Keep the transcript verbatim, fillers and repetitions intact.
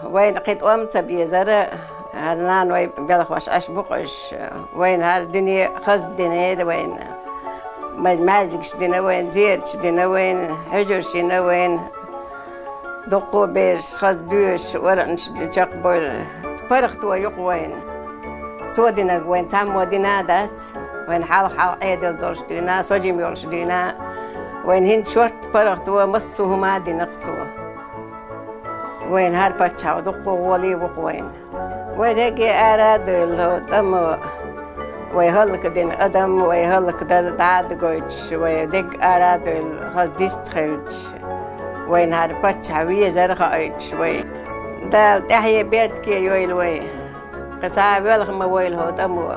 Вайна кхин тӀом ца безара, хӀара нана вай белхош Ӏаш бу-кх уьш. Вайна хӀара дуьне хаза динера вайна. Май маьждигаш дина вайна, зераш дина вайна, хьуьжараш йина вайна. Дуккха бераш хаза доьшуш, варанаш чекхбевлла. ПаргӀато ю-кх вайна. Цо динарг вайна цхьаммо дина дац. Вайна хьалха-хьалха Ӏедал долуш дуьйна, сожим йолуш дуьйна. Вайна хӀинца шортта паргӀато массо а хӀума дина-кх цо. Вайна хӀара паччахь дуккха гӀоле ву-кх вайна. Вай дерриге ара а девлла, тӀаммо, вай хӀаллакдина адам, вай хӀаллакдар дӀа а дагойтуш, вай дерриге ара а девлла, хаза дистхевдаш, вайна хӀара паччахь везар а хоуьйтуш вай. Дала тӀаьхье беркате йойла вай. Кхин цхьа а велха ма войла хӀокху тӀаммо.